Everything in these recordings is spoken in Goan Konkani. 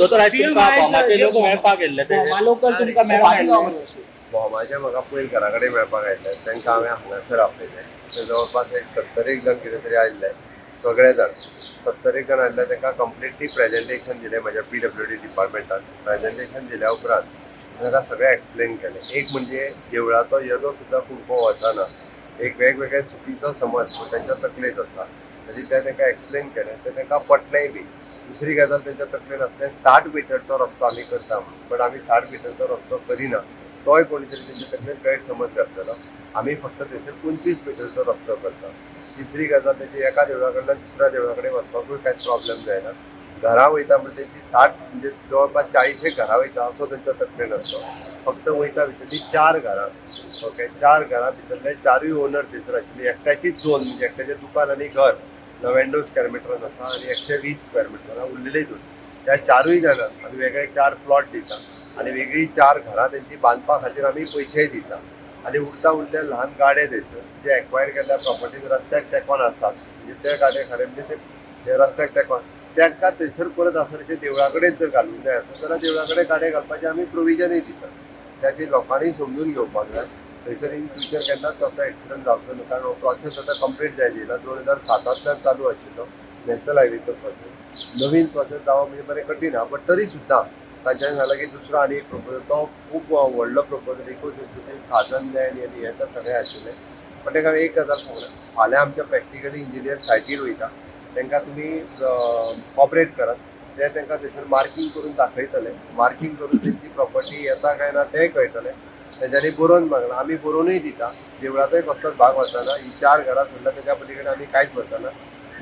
दोतोर, आयज तुमकां भोमाचे लोक मेळपाक येयल्ले ते. लोकल तुमकां मेळपाक आयिल्ले. भोमाचे म्हाका पयर घरा कडेन मेळपाक आयिल्ले. तांकां हांवें हांगासर आपयले. ते जवळपास एक 70 एक जाण कितें तरी आयिल्ले. सगळे जाण 70 एक जाण आयिल्ले. तांकां कंप्लिटली प्रेजेंटेशन दिलें म्हज्या पीडब्ल्यूडी डिपार्टमेंटान. प्रेजेंटेशन दिल्या उपरांत तांकां सगळें एक्सप्लेन केलें. एक म्हणजे देवळाचो येदो सुद्दां कुडको वचना, एक वेगवेगळे चुकीचो समज तांच्या तकलेंत आसा आनी तें तांकां एक्सप्लेन केलें, तें तांकां पटलेंय बी. दुसरी गजाल, तांच्या तकलेन आसलें 60 मिटरचो रस्तो आमी करता म्हणून, बट आमी 60 मिटरचो रस्तो करिना. तोय कोणी तरी तेंच्या तकलेंत गैरसमज घातलेलो. आमी फक्त थंयसर 25 मिटरचो रस्तो करता. तिसरी गजाल, तेची एका देवळा कडल्यान दुसऱ्या देवळा कडेन वचपाकूय कांयच प्रॉब्लेम जायना. घरां वयता म्हणजे तेंची 60 म्हणजे जवळपास 40 घरां वयता असो तेंच्या तकलेन आसलो. फक्त वयता भितरली चार घरां, ओके, चार घरां भितरले चारूय ओनर थंयसर आशिल्ली. एकट्याचीच दोन, म्हणजे एकट्याचें दुकान आनी घर 99 स्क्वेअर मिटरान आसा आनी 120 स्क्वेअर मिटरान उरलेले दोन. त्या चारूय जाणांक आमी वेगळे चार प्लॉट दिता आनी वेगळी चार घरां तेंची बांदपा खातीर आमी पयशेय दिता. आनी उरता उरले ल्हान गाडे थंयसर जे एक्वायर केल्ल्या प्रॉपर्टीज रस्त्याक तेंकोन आसात, म्हणजे ते गाडे खरें म्हणजे ते रस्त्याक तेंकोन, तांकां थंयसर परत आसा ते देवळा कडेन जर घालूंक जाय आसत जाल्यार देवळा कडेन गाडे घालपाचें आमी प्रोविजनूय दितात. ताची लोकांनी समजून घेवपाक जाय. थंयसर इन फ्युचर केन्नाच असो एक्सिडंट जावचो न्हू, कारण हो प्रोसेस आतां कंप्लीट जायत येयला. 2007तांतल्यान चालू आशिल्लो नॅशनल हायवेचो प्रोसेस. नवीन प्रोसेस जावप म्हणजे बरें कठीण आहा, बट तरी सुद्दां तांच्यांनी सांगलां की दुसरो आनी एक प्रपोजल, तो खूब व्हडलो प्रपोजल, इको सेन्सिटीव खाजन लँड आनी हें तें सगळें आशिल्लें. पण तांकां एक गजाल सांगला, फाल्यां आमच्या प्रॅक्टिकली इंजिनियर सायटीर वयता. तांकां तुमी कॉपरेट करात. ते तांकां थंयसर मार्कींग करून दाखयतले. मार्कींग करून तेंची प्रॉपर्टी येता काय ना तेंय कळटलें. तेंच्यांनी बरोवन मागलां, आमी बरोवनूय दिता. देवळाचोय कसलोच भाग वचना. ही चार घरां सोडल्यार तेच्या पलीकडे आमी कांयच वचना.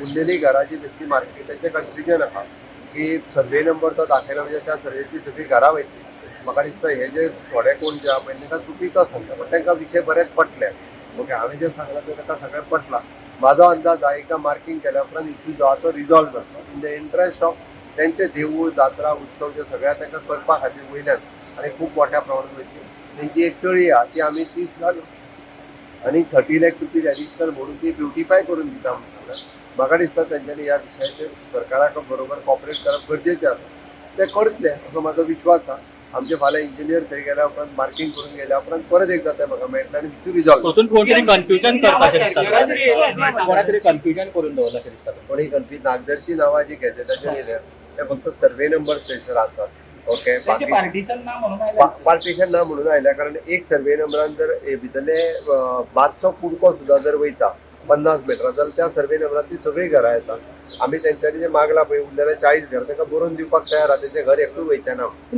उरलेली घरां जी बेश्टी मार्कींग, तेंचें कन्फ्युजन आहा की सर्वे नंबर तो दाखयला म्हणजे त्या सर्वेची सगळीं घरां वयतली. म्हाका दिसता हे जे थोडे कोण जे आहा पळय, तांकां चुकीचो सांगता, पण तांकां विशय बरेच पटले. ओके, हांवें जें सांगलां तें तांकां सगळें पटलां. म्हाजो अंदाज आहा, एकदां मार्कींग केल्या उपरांत इश्यू जो आहा तो रिजॉल्व जातलो. इन the interest of तेंचे देवूळ, जात्रा, उत्सव जे सगळ्या तांकां करपा खातीर वयल्यान आनी खूब मोठ्या प्रमाणात वयतली. तेंची एक तळी आहा, ती आमी 30 लाख आनी 30 लॅक रुपीज एडिशनल म्हणून ती ब्युटिफाय करून दिता म्हणून सांगलां. म्हाका दिसता तेंच्यांनी ह्या विशयाचेर सरकाराक बरोबर कॉपरेट करप गरजेचें आसा. ते करतले असो म्हाजो विश्वास आहा. आमचे फाल्यां इंजिनियर थंय गेल्या उपरांत, मार्कींग करून गेल्या उपरांत परत एकदां ते म्हाका मेळटले आनी इश्यू रिजॉल्व. वचून कोण तरी कन्फ्युजन करपाचें दिसता, कोणा तरी कन्फ्युजन करून दवरलां अशें दिसता. कोणी कन्फ्यूज, नागदरची नांवां जी गॅझेटाचेर येयल्या ते फक्त सर्वे नंबर थंयसर आसात, ओके. तेंचे बाकी पार्टिशन ना म्हणून आयलें. पार्टिशन ना म्हणून आयल्या, कारण एक सर्वे नंबरान जर हे भितरले मातसो कुडको सुद्दां जर वयता 50 मिटरां जाल्यार त्या सर्वे नंबरान ती सगळीं घरां येतात. आमी तेंच्यांनी जे मागला पळय उरलेले 40 घर, तांकां बरोवन दिवपाक तयार आहा. तेंचें घर एकूय वयचें ना.